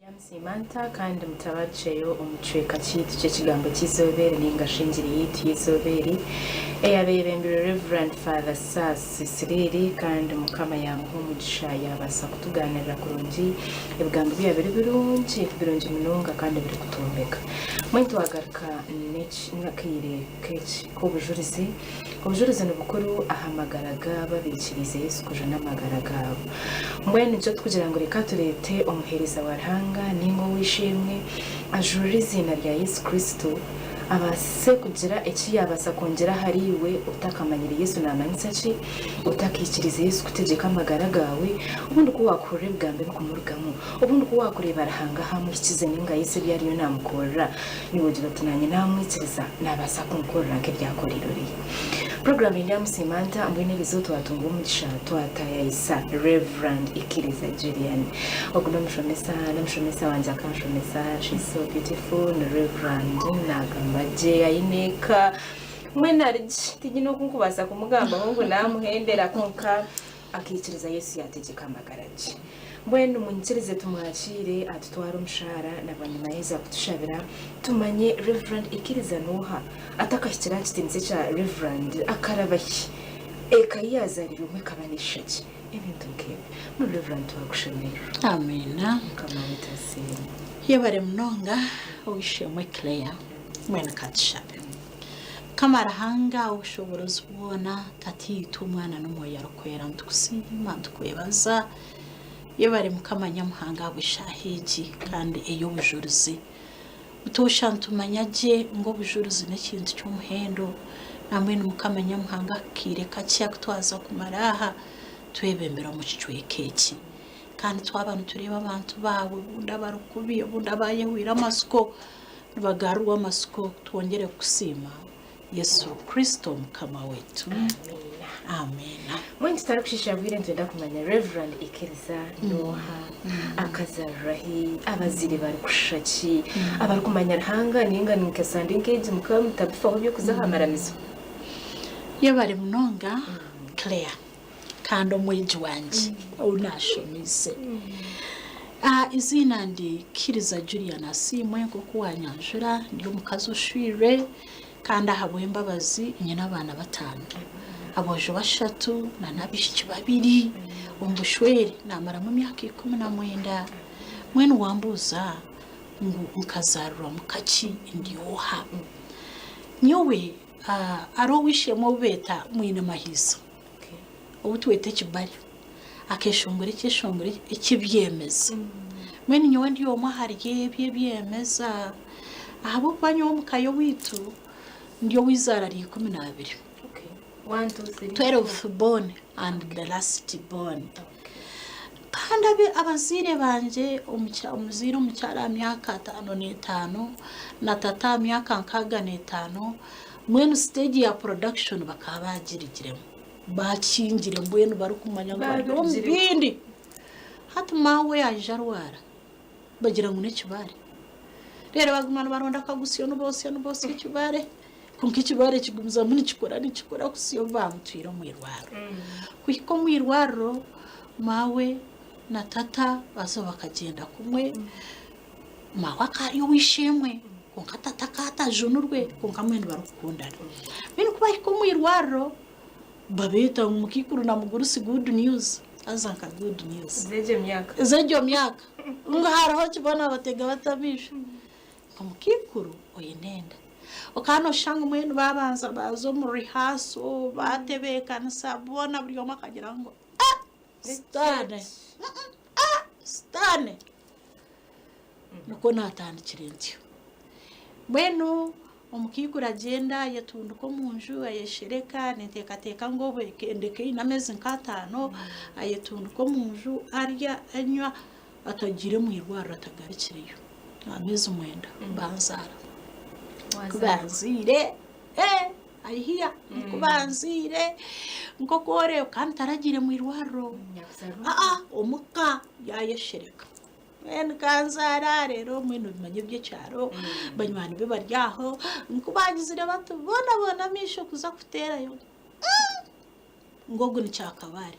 Ndyamusiima nta kandi mutabarukyeyo omu kicweka kyaitu ky'ekigambo ky'eizooba eri nainga shi engiri yaitu y'eizooba eri eyabeebembirwe Rev. Father Saasi Siriiri kandi Mukama yaamuha omugisha yaabaasa kutugaanirira kurungi ebigambo bye biri birungi birungi munonga kandi birikutwombeka. Mbwenu twagaruka n'akaire k'obujurizi. Obujurizi ni bukuru aha magara g'abo abaikiriize Yesu kujuna amagara gaabo. Mbwenu nikyo turikugira ngu reka tureete omuheereza wa Ruhanga nainga ow'eishe-emwe ajurire eiziina rya Yesu Kristo abaase kugira eki yaabaasa kwongyera ahariiwe otakamanyire Yesu naamanyisa ki, otakaikiriize Yesu kutegyeka amagara gaawe. Obundi ku waakuhurira ebigambo ebirikumurugamu, obundi ku waakureeba Ruhanga ahu amuhikize nainga Yesu ebi ariyo naamukorera, Niiwe ogira oti, Naanye naamwikiriza, naabaasa kunkorera nk'ebi akoreire oriya. Puroguraamu eri ndyamusiima nta? Mbwenu eriizooba twatunga omugisha twataayaayisa Rev. Ikiriza Julian. Ogu n'omushomesa, n'omushomesa wangye akanshomesa, she's so beautiful, ni Rev. Naagamba gye, aine eka, mbwenu ari gye, tinyine oku nkubaasa kumugambaho ngu naamuhendera kwonka Akaikiriza Yesu yaategyeka amagara gye. Mbwenu munyikirize tumwakiire atutware omu shaara na bwanyima yaheza kutushabira tumanye Rev. Ikiriza n'oha? Atakahikire aha kitiinisa ekya Rev. Akaraba hi? Eka yi yaazaariirwemu ekaba neeshusha ki? Ebintu nk'ebyo. Mbwenu Rev. Twakushemererwa. Amiina. Mukama waitu asiimwe. Yebare munonga ow'eishe-emwe Claire. Mbwenu ka tushabe. Mukama Ruhanga ow'obushoboorozi bwona, Tataitwe, Omwana n'Omwoyo Arikwera, nitukusiima, nitukwebaza. Yebare Mukama Nyamuhanga ahabw'eshaaha egi kandi ey'obujurizi. Butoosha nitumanya gye ngu obujurizi n'ekintu ky'omuhendo. Nambwenu Mukama Nyamuhanga akaire kakye aku twaza kumara aha, twebembere omu kicweka eki. Kandi twaba nitureeba abantu baawe obundi abari kubi, obundi abaayehwire amatsiko, Nibagarurwa amatsiko twongyere kukusiima Yesu Kristo Mukama waitu. Amiina. Mbwenu tutarikushiisha bwire nitwenda kumanya Rev. Ikiriza nooha, akazarirwa hi, abazaire barikushusha ki, abarikumanya Ruhanga ninga ni nka Sande nk'egi mukaba mutabifaho eby'okuza aha maramizo? Yebare munonga Claire kandi omwegi wangye ou naashomeise. Eiziina ndi Kiriza Julian Asiimwe nk'oku waanyanjura ndi omukazi oshwirwe kandi ahabw'embabazi nyine abaana bataano, aboojo bashatu n'abaishiki babiri. Omu bushwere naamaramu emyaka 19. Mbwenu wambuuza ngu nkazaarirwa muka ki ndi oha? Nyowe Hariho ow'eishe-emwe ou beeta Mwine Mahiisa, ou tweta Ekibare, akeeshongora ekyeshongoro eky'ebyemeza. Mbwenu nyowe ndi omwe ahari ebyo ebyemeza, ahabw'okuba nyowe omu ka y'owaitu ndi ow'eizaara rya 12, twelfth born and the last born. Kandi abazaire bangye, omuzaire omukyara aha myaka 55 na tata aha myaka 65, mbwenu siteegi ya production bakaba baagirugiremu, baakingire mbwenu barikumanya ngu bari omu bindi. Hati maawe yaija arwara, bagira ngu n'ekibaare. Reero baguma nibaronda akagusyo niboosya niboosya ekibaare, kwonka ekibaare kigumizamu nikikura nikikura kuhitsya obu baamutwire omu irwariro. Kuhika omu irwariro, maawe na tata baaza bakagyenda kumwe, maawe akaba ari ow'eishe-emwe kwonka tata akaba atajunirwe kwonka mbwenu barikukundana. Mbwenu ku baahika omu irwariro, Babeeta ngu mukaikuru na mugurusi good news haza nka good news. Z'egyo myaka. Z'egyo myaka. Ngu hariho ki boona batega bata amaisho. Ngu mukaikuru oine enda. Okaba nooshusha ngu mbwenu baabanza baaza omu rehearsal baatebeekanisa boona buri omwe akagira ngu ah! Sitaane! Ah! Sitaane! Nikwo naatandikire ntyo. Mbwenu omukaikuru agyenda ayetunduka omu nju ayeshereka, ninteekateeka ngu obwo enda ekaba eine ameezi nk'ataano, ayetunduka omu nju arya anywa atagiire omu irwariro atagarukireyo. Ameezi mwenda banzaara. Ku banzaire ayihiya ku banzaire nk'oku oreeba kandi taragiire mu irwariro, omuka yaayeshereka. Mbwenu kanzaara reero mbwenu obimanya eby'ekyaro banywani be bari aho ku baagizire bati boona boona amaisho kuza kuteerayo ngu ogu ni kyakabaare.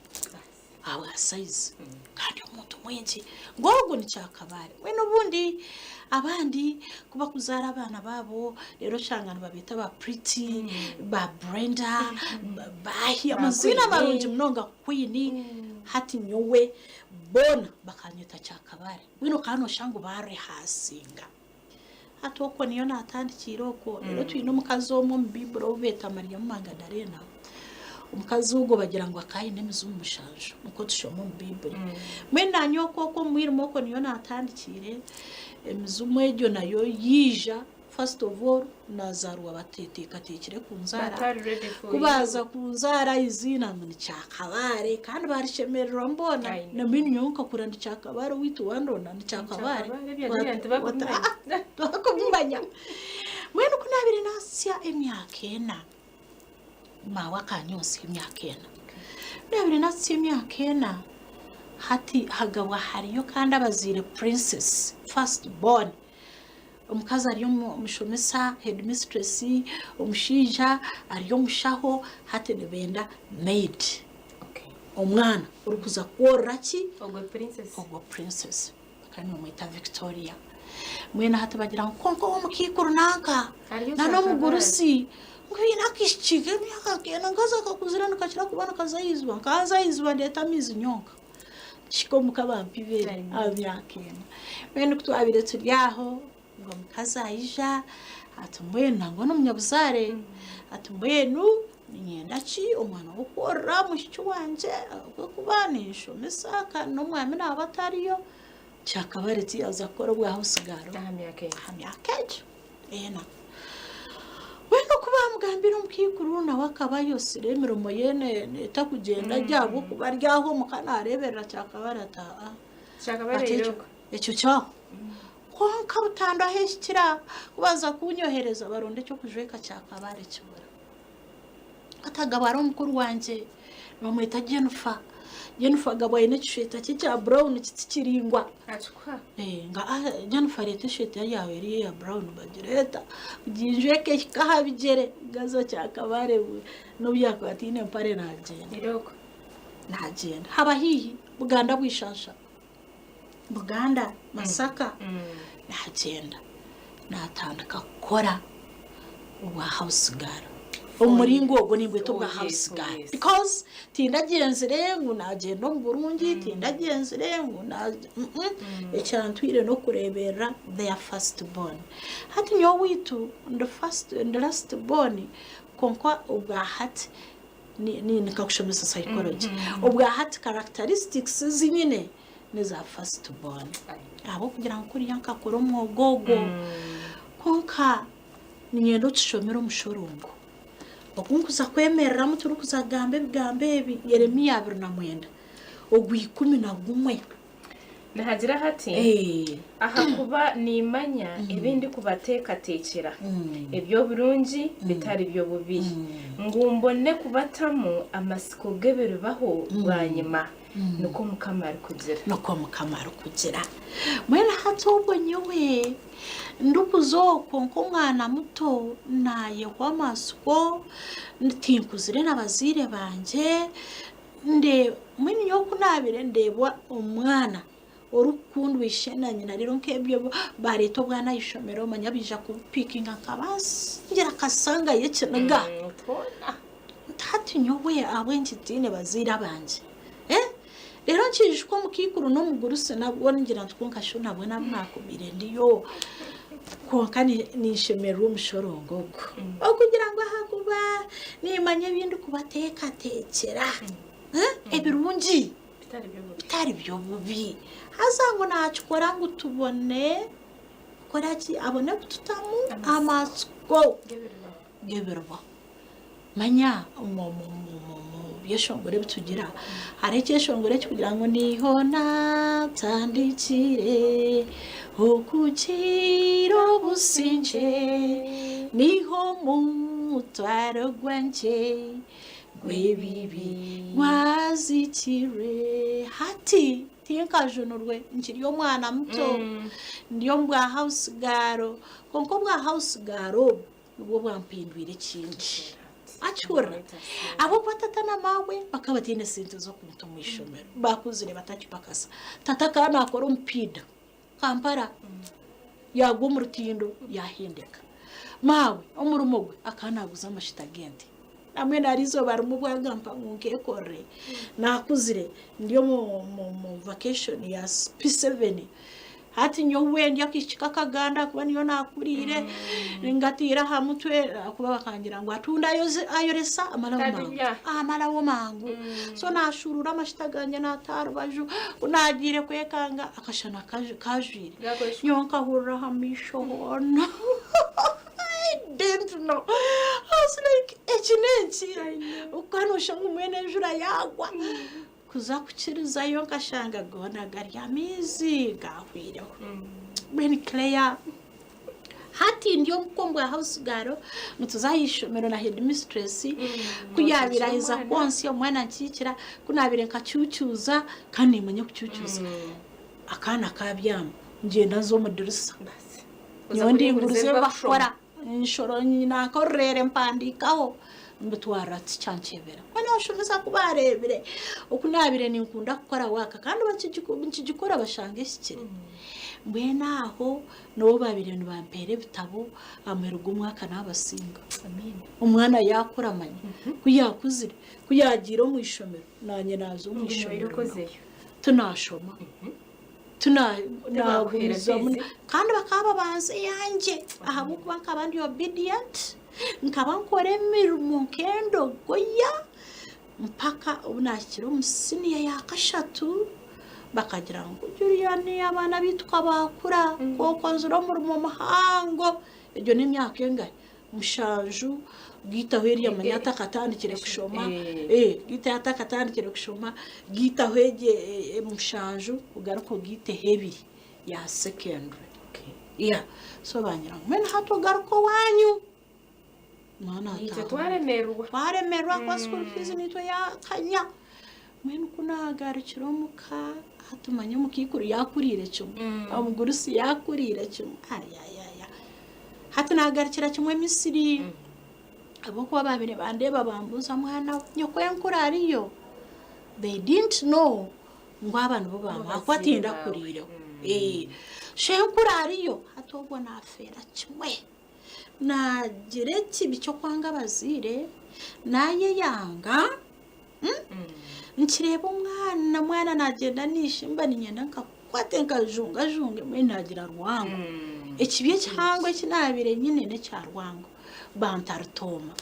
Ahabwa sayizi kandi omuntu mwingi ngu ogu ni Kyakabaare. Mbwenu obundi abandi ku bakuzaara abaana baabo reero oshanga nibabeeta ba Pretty, ba Brenda, baahi amaziina marungi munonga Queen. Hati nyowe boona bakanyeta Kyakabaare. Mbwenu okaba nooshusha ngu baarehaasinga. Hati okwo niyo naatandikiire okwo. Reero twine omukazi omwe omu Baiburi ou beeta Mariamu Magadaleena. Omukazi ogwo bagira ngu akaba aine emizimu mushanju, nikwo tushoma omu Baiburi. Mbwenu naanye okwo okwo omu mwirima okwo niyo naatandikiire, emizimu egyo nayo yaija. First of all nazaarwa bateteekateekire kunzaara. Batari ready for Ku you. baaza kunzaara eiziina ngu ni Kyakabaare kandi baarishemererwamu boona. I know. Na mbwenu nyowe nkakura ndi Kyakabaare owaitu wandonda ndi Kyakabaare. Kyakabaare ebyo biriya ntibakubimanya. Tibakubimanya. Mbwenu ku naabaire naahitsya emyaka ena, maawe akanyontsya emyaka ena. Ku naabaire naahitsya emyaka ena, hati hagabwa hariyo kandi abazaire princess, first born. Omukazi ari omushomesa, headmistress, omushaija ari omushaho, hati nibenda maid, omwana orikuza kworora ki? Ogwo princess. Bakaba nibamweta Victoria. Mbwenu hati bagira ngu kwonka ow'omukaikuru nanka n'omugurusi ngu haine akaishiki k'emyaka nk'ena nkaza kakuzire nikakira kuba nikaza aha iziba, nkanza aha iziba ndeeta amaizi nyonka. Kihika omuka bampa eibeere aha myaka ena. Mbwenu ku twabaire turi aho, ngu omukazi aija ati mbwenu nangwa n'omunyabuzaare, ati mbwenu niinyenda ki omwana w'okworora mwishiki wangye ahabw'okuba ninshomesa kandi n'omwami naaba atariyo, kyakabare tiyaaza kukora obwa house girl Aha myaka ena. aha myaka egyo ena. Mbwenu ku baamugambire omukaikuru nawe akaba ayotsire emirimo ye etakugyenda gye ahabw'okuba ari aho omuka naareeberera kyakabare ati aa Kyakabare irooko. Ekyo kyaho. Kwonka butandu ahu ehikira ku baaza kuunyohereza baronda eky'okujweka kyakabare kibura. Hati agaba ari omukuru wangye nibamweta Jennifer. Jennifer agaba aine ekishweta kye kya brown kiti kiraingwa. Akikuha? Nga Jennifer reeta eshweta yaawe eriya eya brown bagireeta ginjweka ehika aha bigyere gaza Kyakabaare n'obu yaakuba ataine mpare naagyenda. Irooko. Naagyenda. Haba haihi Buganda Bwishansha. Buganda Masaka. Naagyenda naatandika kukora obwa house girl. Omu muringo ogwo nimbweta obwa house girl because tindagyenzire ngu naagyenda omu burungi, tindagyenzire ngu ekyantwire n'okureeberera their first born. Hati nyowe owaitu ndi first ndi last born kwonka obwa hati nkakushomesa psychology, obwa hati characteristics ezi nyine n'eza first born ahabw'okugira ngu kuriya nkakora omwoga ogwo kwonka niinyenda otushomere omushorongo. Oku nkuza kwemereramu turikuza kugamba ebigambo ebi, Yeremia 29, ogwa 11. Nihagira hati, Ahakuba nimmanya ebi ndikubateekateekyera, eby'oburungi bitari by'obubi, ngu mbone kubatamu amatsiko g'ebiribaho bwanyima, nikwo Mukama arikugira. Nikwo Mukama arikugira. Mbwenu hati obwo nyowe ndikuza okwo nk'omwana muto naayehwa amatsiko, tinkuzire na bazaire bangye, ndeeba mbwenu nyowe ku naabaire ndeeba omwana orikukundwa ishe na nyina reero nk'ebyo baareeta obwana aha ishomero omanya baija kubupiikinga nkaba ngira akasangayo ekiniga. Hati nyowe ahabw'enki ntiine bazaire abangye? Reero nkiijuka omukaikuru n'omugurusi nabwo ningira nti kwonka shi nabwo nabu naakubaire ndiyo. Kwonka ninshemererwa omushorongo ogwo. Okugira ngu ahakuba niimanya ebi ndikubateekateekyera ebirungi bitari by'obubi. Haza ngu naakikora ngu tubone kukora ki? Abone kututamu amatsiko g'ebiribaho. Manya omu byeshongoro ebi tugira hariho ekyeshongoro ekirikugira ngu niho naatandikire okugira obusingye, niho omutwaro gwangye gw'ebibi gwazikirwe. Hati tinkajunirwe nkiri omwana muto ndi omu bwa house girl kwonka obwa house girl obu nibwo bwampindwire ekindi. Akihurira. Ahabw'okuba tata na maawe bakaba bataine sente z'okunta omu ishomero. Baakuzire batakipakasa. Tata akaba naakora omupiida Kampala. Yaagwa omu rutindo yaahendeka. Maawe omurimo gwe akaba naaguza amashita g'ente. Nambwenu hari eizooba rimwe obu agampa ngu nkeekorere, naakuzire ndi omu vacation ya P7. Hati nyowe ndi akaishiki k'akaganda ahakuba niyo naakuriire, ngataire aha mutwe ahakuba bakangira ngu atunda ayoresa amaraho mangu, amaraho mangu. So naashuuruura amashita gangye naata aha rubaju, ku naagiire kwekanga akashana kaajwire, nyowe nkahurira aha maisho hoona. I didn't know. I was like, eki n'enki? Okuba nooshusha ngu mbwenu enjura yaagwa. Kuza kukirizayo nkashanga goona gari amaizi gaahweireho. Mbwenu Claire, hati ndi omuka omu bwa house girl, nituza aha ishomero na headmistress, ku yaabaire aheza kwonsya omwana nkiikira, ku naabaire nkacuucuuza, kandi niimanya kucuucuuza, akaana kaabyama, ngyenda nza omu dirisa. Nyowe ndinguriza ebi bakukora, nshoro nanka orureere mpandiikaho mbitwarira tica nkyebera. Mbwenu abashomesa ku baareebire oku naabaire ninkunda kukora waaka kandi nkigikora bashanga ehikire. Mbwenu aho nibo baabaire nibampeera ebitabo aha muheru gw'omwaka naabasinga. Omwana yaakura manya ku yaakuzire, ku yaagiire omu ishomero naanye naaza omu ishomero nawe. Tinaashoma. Tinagumizamu kandi bakaba babanza eyangye ahabw'okuba nkaba ndi obedient, nkaba nkora emirimo nk'endogoya mpaka obu naahikire omu siniya ya kashatu bakagira ngu Julian abaana baitu ka baakura kwonka okozire omurimo muhango, egyo n'emyaka engahi? Mushanju gaitaho erya manya atakatandikire kushoma gaitaho atakatandikire kushoma gaitaho egyo mushanju ogaruke ogaiteho ebiri ya secondary yeah so bangira ngu mbwenu hati ogaruke owanyu mwana Naitwe twaremerwa. Twaremerwa ahakuba school fees naitwe yakanya mbwenu ku nagarukire omuka hati manya omukaikuru yakuriire kimwe omugurusi yakuriire kimwe ayayaya Hati naagarukira kimwe Misiri, ahabw'okuba baabaire bandeeba bambuuza, mwana we, nyokwenkuru ariyo? They didn't know ngu aba nibo ba maawe tindakuriireho. Shenkuru ariyo? Hati obwo naafeera kimwe. Naagira ekibi ky'okwanga abazaire, naayeyanga, nkireeba omwana, mwana naagyenda naishimba niinyenda nkakwate nkajungajunge mbwenu naagira rwango. Ekibi ekihango eki naabaire nyine n'ekya rwango. Banta Rutooma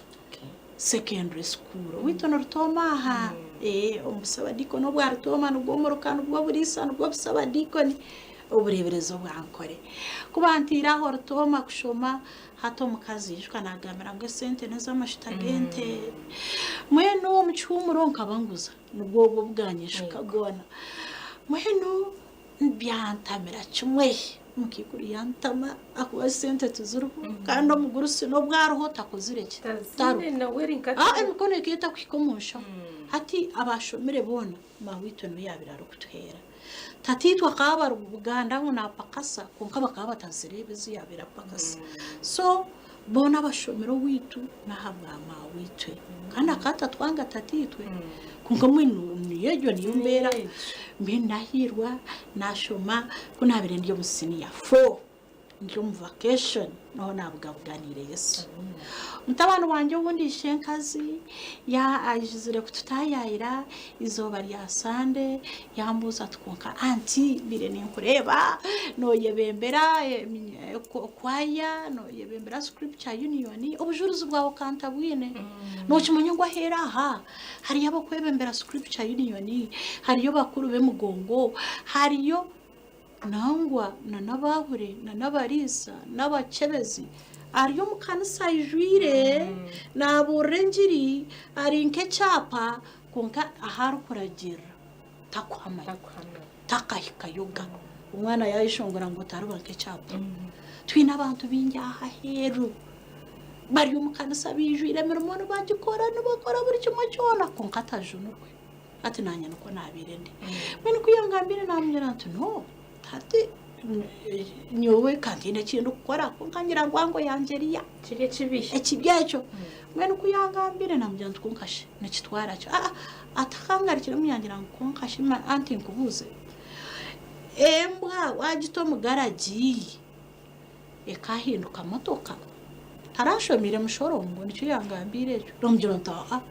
Secondary School. Owaitu ni Rutooma aha, omu busabadiikoni obwa Rutooma nibwo Muruka, nibwo Buriisa, nibwo busabadiikoni obureeberezi obwa Nkore. Ku bantaire aho Rutooma kushoma, Hati omukazi ijuka naagambira ngu esente n'ez'amajuta g'ente. Mbwenu omu kihuumuro nkaba nguza, nibwo obwo bwanyeshuka bwona. Mbwenu byantamira kimwe, omukaikuru yantama ahakuba esente tiziriho kandi omugurusi n'obu ariho takozire ki? Tariho. Emikono ekaba etakuhika omu nshaho. Hati abaashomire boona maaweitwe niwe yaabaire arikutuheera. Tataitwe akaba ari Buganda ngu napakasa kwonka bakaba batazireeba ezi yabaire apakasa. So boona abashomire owaitu n'ahabwa maaweitwe. Kandi akaba atatwanga tataitwe kwonka mbwenu niyo egyo niyo mbeera. Mbwenu nahiirwa nashoma ku nabaire ndi omu siniya foo. Ndi omu vacation niho nabugabuganiire Yesu. Mutabani wangye owundi ishenkazi ya aijizire kututayaayira eizooba rya Sande yambuuza ati kwonka anti mbaire ninkureeba noyebembera kwaya, noyebembera scripture union, obujurizi bwawe ka ntabwine. Nokimanya ngu aheeru aha hariyo abakwebembera scripture union, hariyo bakuru b'emigongo, hariyo. Nangwa na n'abaahuri na n'abariisa n'abakyebezi ari omu kanisa aijwire naabuurira engiri ari nk'ekyapa kwonka ahu arikuragirira takuhamanya takahikayo ga. Omwana yaayeshongora ngu otariba nk'ekyapa. Twine abantu baingi aha aheeru bari omu kanisa baijwire emirimo nibagikora nibakora buri kimwe kyona kwonka atajunirwe. Hati naanye nikwo naabaire ndi. Mbwenu ku yangambiire naamugira nti, No, hati Nyowe ka ntiine eki ndikukora kwonka ngira rwango yangye eriya. Kiri ekibi. Ekibi ekyo. Mbwenu ku yangambire namugira nti kwonka shi nikitwara ki? Aa atakangarukiremu yangira ngu kwonka shi anti nkubuuze, embwa waagita omu garagi ekahinduka motoka? Tarashomiire mushorongo nikyo yangambiire ekyo. Namugira nti aa.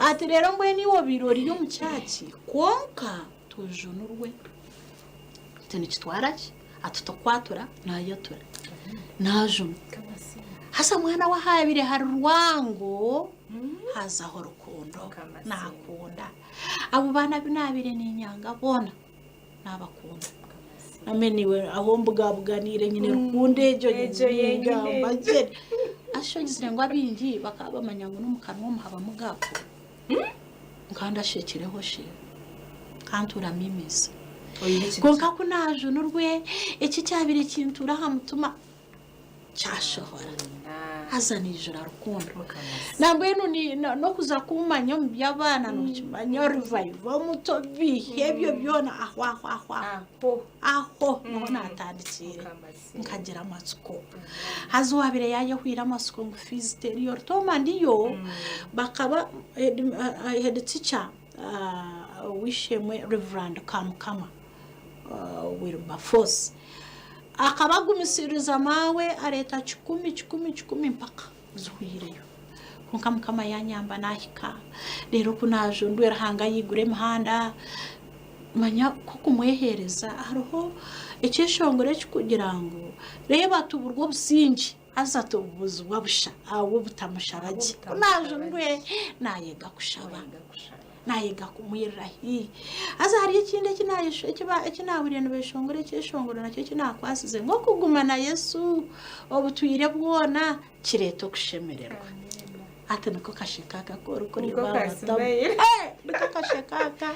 Ati reero mbwenu iwe obaire ori omu kyaki kwonka Tujunurwe. Ati nikitwara ki? Ati tokwatura nayatura najunwa. Haza mwana we ahabire hari rwango hazaho rukundo nakunda. Abo baana abu nabire ninyanga boona nabakunda. Name niiwe ahu ombugabuganiire nyine rukundo egyo ningamba gye. Haza ogizire ngu abaingi bakaba bamanya ngu n'omukanwa omu habamu gaapu. Nka ndashekireho shi, nka ntuuramu emizi. Kwonka ku naajunurwe, eki ekyabaire kintuura aha mutima kyashohora. Haza naijura rukundo. Nambwenu n'okuza kummanya omu by'abaana nookimanya revival omuto biiha ebyo byona aho aho aho aho aho niho naatandikiire. Nkagira amatsiko. Haza owaabaire yaayehwire amatsiko ngu fiizi teriyo, Rutoma ndiyo, bakaba head teacher ow'eishe-emwe Rev. Kamukama Wilberforce akaba agumisiririza maawe areeta kikumi, kikumi, kikumi mpaka zihwireyo. Kwonka Mukama yaanyamba naahika, reero ku naajundwire Ruhanga yaigura emihanda, Manya ku okumweheereza hariho ekyeshongoro ekirikugira ngu, Reeba tuburwe obusingye, haza tubuzibwa busha ahabw'obutamushaba gye. Ku naajunirwe, naayega kushaba, naayega kumwirira haihi. Haza hariyo ekindi eki naahuriire nibeeshongora ekyeshongoro nakyo eki naakwasize ngu okuguma na Yesu obutwire bwona kireeta okushemererwa. Hati niko kasheka aka aku orikureeba Niko aha ka matama. smile. Eh, niko kasheka aka.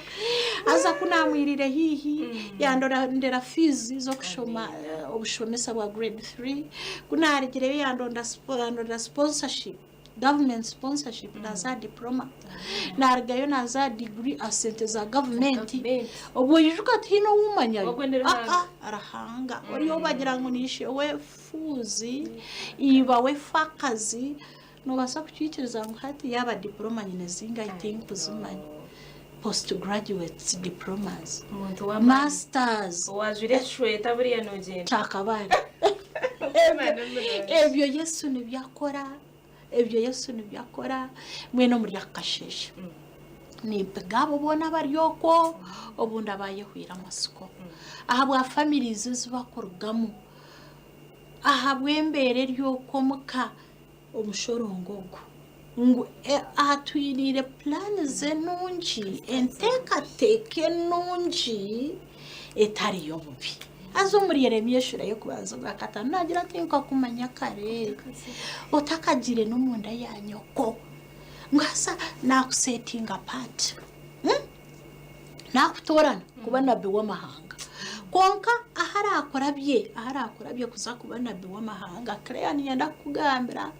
Haza ku naamwiriire haihi, yandondera fees z'okushoma eh, obushomesa bwa grade 3. Ku naarugireyo yandonda spo- yandondera sponsorship, government sponsorship naaza aha diploma. Naarugayo naaza aha degree aha sente za gavumenti. Gavumenti. Obwo oijuka tihaine ou omanyayo. Ogwo ni Ruhanga. Ah, ah, Ruhanga. Oriyo bagira ngu ni ishe w'efuuzi, iba w'efaakazi. Noobaasa kukiikiriza ngu hati yaaba diploma nyine zingahi tinkuzimanya. Post graduates diplomas, Omuntu w'amaani. masters. Owajwire eshweta buriya nogyenda. Kyakabaare. Omwana murungi. Ebyo Yesu nibyo akora, ebyo Yesu nibyo akora mbwenu omuri aka kasheeshe. Nimpiga abo boona abari okwo obundi abaayehwire amatsiko ahabwa families ezi bakurugamu, ahabw'embeera eri okwo omuka. Omushorongo ogu ngu atwiniire puraani ze nungi, enteekateeka enungi etari y'obubi. Haza omuri Yeremia eshuura y'okubanza ogwakataano naagira ati, Nkakumanya kare otakagiire n'omunda ya nyoko, ngu haza naakusetinga apaati. Naakutoorana kuba nabi w'amahanga. Kwonka ahu araakurabye, ahu araakurabye kuza kuba nabi w'amahanga, Claire niinyenda kukugambira,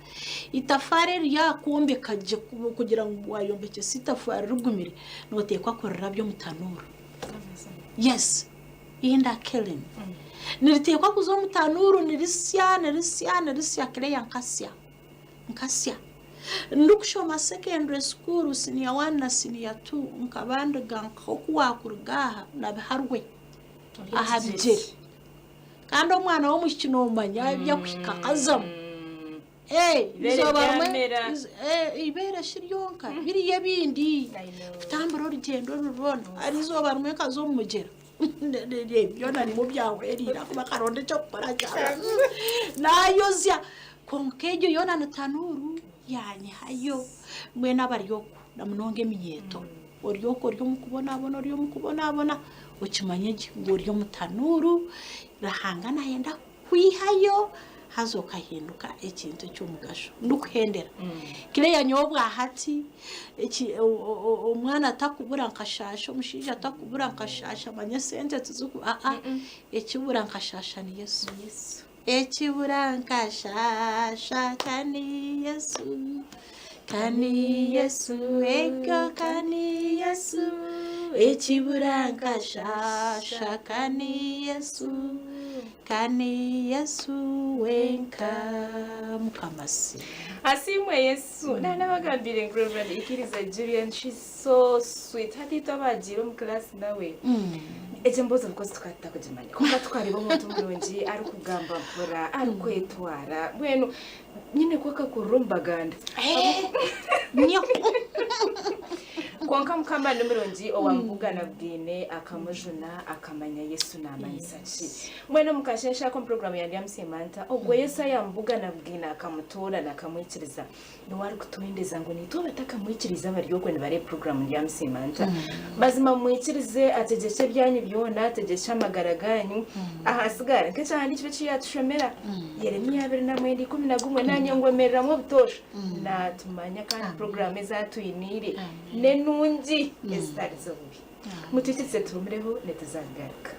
itafaari eri yaakwombeka gye kugira ngu waayombekyesa itafaari rigumire, nooteekwa kurirabya omu tanuuru. Yes, in the kiln. Niriteekwa kuza omu tanuuru nirisya, nirisya, nirisya, Claire nkasya. Nkasya. Ndikushoma secondary school senior one na senior two nkaba ndiga nk'oku waakuruga aha na biharwe aha bigyere. Kandi omwana w'omwishiki noomanya ebi arikuhika akazamu. Eizooba rimwe eibeere shi ryonka biriyo ebindi kutambura orugyendo oru rwona. Hari eizooba rimwe nkaza omu mugyera. Byona nimwo byahweriire ahakuba akaronda eky'okukora kyabura. Naayozya kwonka egyo yoona ni tanuuru yaanyihayo. Mbwenu abari okwo na munonga eminyeeto, ori okwo ori omu kubonabona ori omu kubonabona, okimanye gye ngu ori omu tanuuru, Ruhanga naayenda kukwihayo haza okahinduka ekintu eky'omugasho. Ndikuhendera. Claire nyowe obwahati omwana atakubura nkashaasha, omushaija atakubura nkashaasha manya esente tiziku aa ekibura nkashaasha ni Yesu. Ekibura nkashaasha ka ni Yesu, ka ni Yesu, ekyo ka ni Yesu. Ekibura nkashasha ka ni Yesu, ka ni Yesu wenka. Mukama asiimwe. Asiimwe Yesu. Nanabagambiire ngu Reverend Ikiriza Julian she's so sweet. Hati itwe abagiire omu class nawe egyo emboozi of course tukaba tutakugimanya kwonka tukareeba omuntu murungi arikugamba mpora arikwetwara mbwenu Nyine ku akakurira omu Baganda. Nyo. Kwonka Mukama ni murungi owamubugana bwine akamujuna akamanya Yesu namanyisa ki. Mbwenu omu kasheeshe ako omu puroguramu ya Ndyamusiima Nta, ogwo Yesu ayamubugana bwine akamutoorana akamwikiriza niwe arikutwendeza ngu naitwe abatakamwikiriize abari okwe nibareeba puroguramu Ndyamusiima Nta. Mazima mumwikirize ategyekye ebyanyu byona, ategyekye amagara ganyu ahasigare nk'ekyahandiikirwe eki yatushomera. Yeremia 29:11 Naanye ngwemereramu obutoosha, naatumanya kandi puroguraamu ezi atwiniire n'enungi ezitari z'obubi. Mutwikirize tuhuumureho nituza kugaruka.